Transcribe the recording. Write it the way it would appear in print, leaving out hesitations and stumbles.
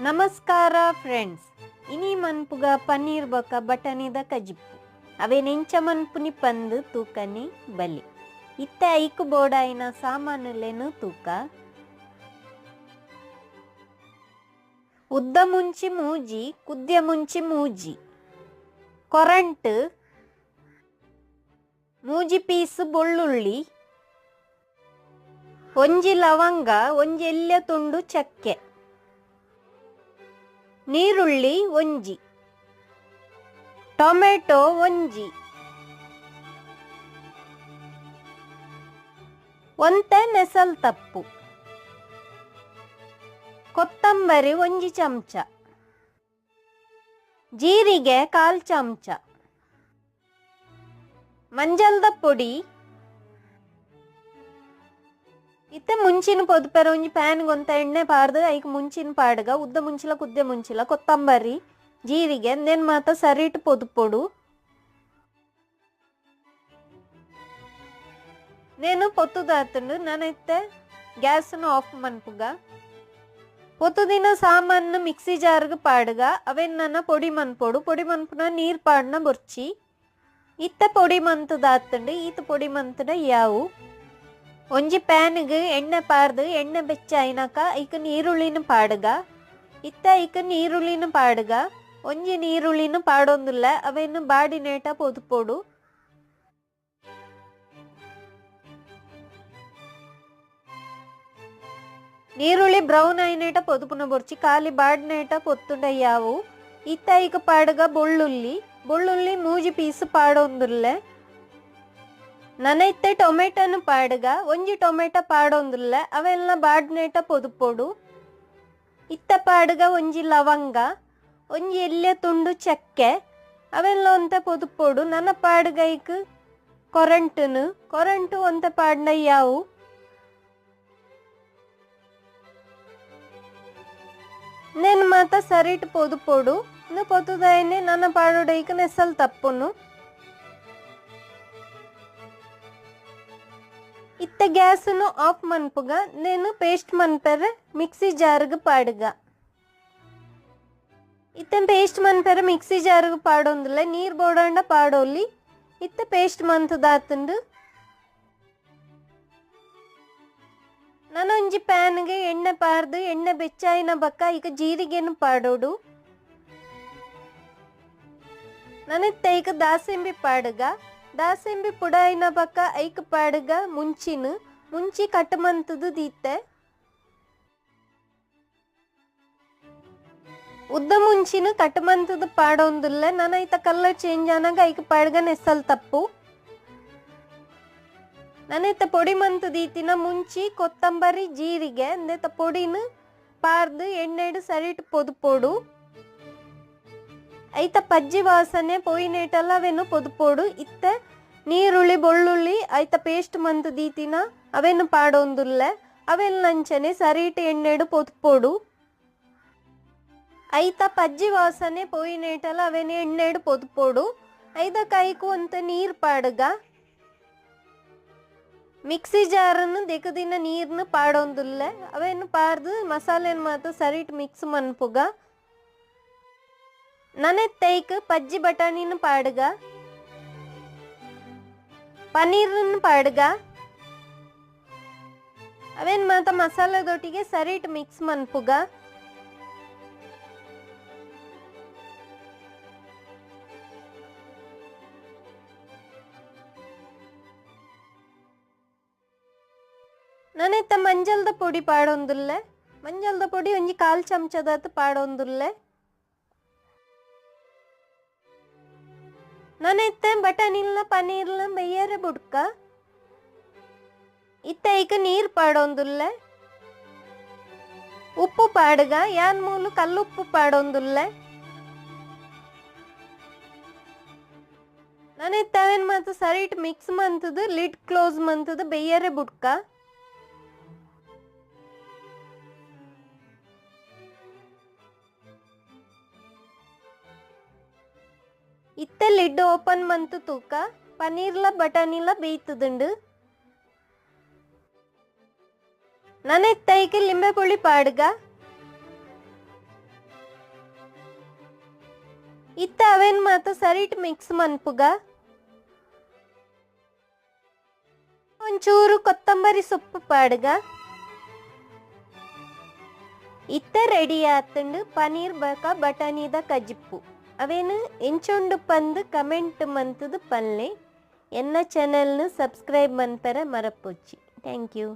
ನಮಸ್ಕಾರ ಫ್ರೆಂಡ್ಸ್, ಇನಿ ಮನ್ಪುಗ ಪನ್ನೀರ್ ಬೊಕ ಬಟನಿದ ಕಜಿಪ್ಪು. ಅವೆ ನೆಂಚ ಮನ್ಪುನಿ ಪಂದ್ ತೂಕನಿ ಬಲಿ. ಇತ್ತೆ ಐಕ್ ಬೋಡಾಯಿನ ಸಾಮಾನುಲೆನು ತೂಕ. ಉದ್ದ ಮುಂಚಿ ಮೂಜಿ, ಕುದ್ಯ ಮುಂಚಿ ಮೂಜಿ, ಕೊರಂಟ್ ಮೂಜಿ ಪೀಸ್ ಬೊಳ್ಳುಳ್ಳಿ, ಒಂಜಿ ಲವಂಗ, ಒಂಜಿ ಎಲ್ಯ ತುಂಡು ಚಕ್ಕೆ, ನೀರುಳ್ಳಿ ಒಂಜಿ, ಟೊಮೆಟೊ ಒಂಜಿ, ಒಂತೆ ನೆಸಲ್ ತಪ್ಪು, ಕೊತ್ತಂಬರಿ ಒಂಜಿ ಚಮಚ, ಜೀರಿಗೆ ಕಾಲ್ ಚಮಚ, ಮಂಜಲ್ದ ಪೊಡಿ. ಇತ್ತೆ ಮುಂಚಿನ ಪೊದುಪೆರ ಒಂಜಿ ಪ್ಯಾನ್ ಗೊಂತ ಎಣ್ಣೆ ಪಾರ್ದು ಐಕ್ ಮುಂಚಿನ ಪಾಡ್ಗ ಉದ್ದ ಮುಂಚಿಲ ಕುದ್ದೆ ಮುಂಚಿಲ ಕೊತ್ತಂಬರಿ ಜೀರಿಗೆ ಇಂದೆನ್ ಮಾತ ಸರಿಟ್ ಪೊದುಪೊಡು. ನೇನು ಪೊತ್ತುದಾತುಂಡು. ನನ ಇತ್ತೆ ಗ್ಯಾಸ್ನು ಆಫ್ ಮನ್ಪುಗ. ಪೊತ್ತುದಿನ ಸಾಮಾನು ಮಿಕ್ಸಿ ಜಾರ್ಗ್ ಪಾಡ್ಗ. ಅವೆನ್ ನನ ಪೊಡಿ ಮನ್ಪೊಡು. ಪೊಡಿ ಮನ್ಪುನ ನೀರ್ ಪಾಡ್ನ ಬೊರ್ಚಿ. ಇತ್ತೆ ಪೊಡಿ ಮಂತುದಾತುಂಡು. ಈತ್ ಪೊಡಿ ಮಂತುಡ ಯಾವು. ಒಂಜಿ ಪ್ಯಾನ್ಗ್ ಎಣ್ಣೆ ಪಾರ್ದು ಎಣ್ಣೆ ಬೆಚ್ಚ ಆಯಿನಕ ಐಕ್ ನೀರುಳ್ಳಿನ ಪಾಡ್ಗ. ಇತ್ತೆ ಐಕ್ ನೀರುಳ್ಳಿನ ಪಾಡ್ಗ. ಒಂಜಿ ನೀರುಳ್ಳಿನ ಪಾಡೊಂದುಲ್ಲ. ಅವೆನ್ ಬಾಡಿನೇಟ ಪೊದುಪೊಡು. ನೀರುಳ್ಳಿ ಬ್ರೌನ್ ಆಯಿನೇಟ ಪೊದುಪುನ ಬೊರ್ಚಿ. ಖಾಲಿ ಬಾಡಿನೇಟ ಪೊತ್ತುಂಡ ಯಾವು. ಇತ್ತೆ ಐಕ್ ಪಾಡ್ಗ ಬೊಳ್ಳುಳ್ಳಿ. ಬೊಳ್ಳುಳ್ಳಿ ಮೂಜಿ ಪೀಸ್ ಪಾಡೊಂದುಲ್ಲೆ. ನನ ಇತ್ತೆ ಟೊಮೆಟೊನು ಪಾಡ್ಗ. ಒಂಜಿ ಟೊಮೆಟೊ ಪಾಡೊಂದುಲ್ಲೆ. ಅವೆಲ್ಲ ಬಾಡ್ನೇಟ ಪೊದುಪೊಡು. ಇತ್ತೆ ಪಾಡ್ಗ ಒಂಜಿ ಲವಂಗ, ಒಂಜಿ ಎಲ್ಯ ತುಂಡು ಚಕ್ಕೆ, ಅವೆಲ್ಲ ಒಂತೆ ಪೊದುಪೊಡು. ನನ ಪಾಡ್ಗ ಐಕ್ ಕೊರಂಟುನು. ಕೊರಂಟು ಒಂತೆ ಪಾಡ್ನ ಯಾವು. ನೇನು ಮಾತ ಸರಿಟ್ ಪೊದುಪೊಡು. ಇಂದು ಪೊತ್ತುದಾಯನೆ ನನ ಪಾಡೊಡು ಐಕ್ ನೆಸಲ್ ತಪ್ಪುನು. ಇತ್ತೆ ಗ್ಯಾಸ್ನು ಆಫ್ ಮನ್ಪುಗ. Nenu paste ಮನ್ಪೆರೆ mixie ಜಾರ್ಗ್ ಪಾಡ್ಗ. ಇತ್ತೆ ಪೇಸ್ಟ್ ಮನ್ಪೆರೆ ಮಿಕ್ಸಿ ಜಾರ್ಗ್ ಪಾಡೊಂದುಲ್ಲ. ನೀರ್ ಬೋಡಾಂಡ ಪಾಡೊಲಿ. ಇತ್ತೆ ಪೇಸ್ಟ್ ಮಂತುದಾತುಂಡು. ನನೊಂಜಿ ಪ್ಯಾನ್ಗೆ ಎಣ್ಣೆ ಪಾರ್ದು ಎಣ್ಣೆ ಬೆಚ್ಚಾಯಿನ ಬಕ್ಕ ಐಕ್ ಜೀರಿಗೆನು ಪಾಡೊಡು. ನನಿತ್ತೆ ಐಕ್ ದಾಸೆಂಬಿ ಪಾಡ್ಗ. ದಾಸೆಂಬಿ ಪುಡಾಯಿನ ಬಕ್ಕ ಐಕ್ ಪಾಡ್ಗ ಮುಂಚಿನ ಮುಂಚಿ ಕಟ್ ಮಂತುದು ದೀತೆ. ಉದ್ದ ಮುಂಚಿನ ಕಟ್ ಮಂತುದು ಪಾಡೊಂದುಲ್ಲೆ. ನನ ಐತ ಕಲರ್ ಚೇಂಜ್ ಆನಗ ಐಕ್ ಪಾಡ್ಗ ನೆಸಲ್ ತಪ್ಪು. ನನಿತ್ತ ಪೊಡಿ ಮಂತು ದೀತಿನ ಮುಂಚಿ ಕೊತ್ತಂಬರಿ ಜೀರಿಗೆ ಇಂದೆತ ಪೊಡಿನ ಪಾರ್ದು ಎಣ್ಣೆಡ್ ಸರಿಟ್ ಪೊದುಪೊಡು. ಐತ ಪಜ್ಜಿ ವಾಸನೆ ಪೋಯಿನೇಟಲ ಅವೆನು ಪೊದುಪೊಡು. ಇತ್ತೆ ನೀರುಳ್ಳಿ ಬೊಳ್ಳುಳ್ಳಿ ಐತ ಪೇಸ್ಟ್ ಮಂತು ದೀತಿನ ಅವೆನು ಪಾಡೊಂದುಲ್ಲೆ. ಅವೆಲ್ಲ ಅಂಚನೆ ಸರಿಟ್ ಎಣ್ಣೆಡ್ ಪೊದುಪೊಡು. ಐತ ಪಜ್ಜಿ ವಾಸನೆ ಪೋಯಿನೇಟಲ ಅವೆನು ಎಣ್ಣೆಡ್ ಪೊದುಪೊಡು. ಐದ ಕೈಕು ಒಂತೆ ನೀರ್ ಪಾಡ್ಗ. ಮಿಕ್ಸಿ ಜಾರನ್ನು ದೆಕದಿನ ನೀರ್ನು ಪಾಡೊಂದುಲ್ಲೆ. ಅವೆನು ಪಾರ್ದು ಮಸಾಲೆನ್ ಮಾತ ಸರಿಟ್ ಮಿಕ್ಸ್ ಮನ್ಪುಗ. ನನೆತ್ತೆ ಐಕ್ ಪಜ್ಜಿ ಬಟಾಣಿನ ಪಾಡ್ಗ. ಪನ್ನೀರನ್ನು ಪಾಡ್ಗ. ಅವೆನ್ ಮಾತ ಮಸಾಲೆದೊಟ್ಟಿಗೆ ಸರಿಟ್ ಮಿಕ್ಸ್ ಮನ್ಪುಗ. ನನೆತ್ತ ಮಂಜಲ್ದ ಪೊಡಿ ಪಾಡೊಂದುಲ್ಲೆ. ಮಂಜಲ್ದ ಪೊಡಿ ಒಂಜಿ ಕಾಲ್ ಚಮಚದಾತ್ ಪಾಡೊಂದುಲ್ಲೆ. ನನೆತ್ತೆ ಬಟಾಣಿಲ್ನ ಪನ್ನೀರ್ಲ ಬೆಯ್ಯರೆ ಬುಡ್ಕ. ಇತ್ತೆ ಐಕ್ ನೀರ್ ಪಾಡೊಂದುಲ್ಲೆ. ಉಪ್ಪು ಪಾಡ್ಗ. ಯಾನ್ ಮೂಲು ಕಲ್ಲುಪ್ಪು ಪಾಡೊಂದುಲ್ಲೆ. ನನೆತ್ತೆ ಅವೆನ್ ಮಾತ ಸರಿಟ್ ಮಿಕ್ಸ್ ಮಂತುದು ಲಿಡ್ ಕ್ಲೋಸ್ ಮಂತುದು ಬೆಯ್ಯರೆ ಬುಡ್ಕ. ಇತ್ತೆ ಲಿಡ್ ಓಪನ್ ಮಂತು ತೂಕ. ಪನ್ನೀರ್ಲ ಬಟಾಣಿಲ ಬೇಯ್ತುದುಂಡು. ನನೆತ್ತೆ ಐಕ್ ಲಿಂಬೆ ಪುಳಿ ಪಾಡ್ಗ. ಇತ್ತ ಅವೇನ್ ಮಾತ ಸರಿಟ್ ಮಿಕ್ಸ್ ಮನ್ಪುಗ. ಒಂಚೂರು ಕೊತ್ತಂಬರಿ ಸೊಪ್ಪು ಪಾಡುಗ. ಇತ್ತ ರೆಡಿ ಆತುಂಡು ಪನೀರ್ ಬಕ ಬಟಾಣಿದ ಕಜಿಪ್ಪು. ಅವೇನು ಎಂಚೊಂಡು ಪಂದು ಕಮೆಂಟ್ ಮಂತುದು ಪನ್ಲೆ. ಎನ್ನ ಚಾನೆಲ್ನು ಸಬ್ಸ್ಕ್ರೈಬ್ ಮನ್ಪೆರೆ ಮರಪೊಚ್ಚಿ. Thank you.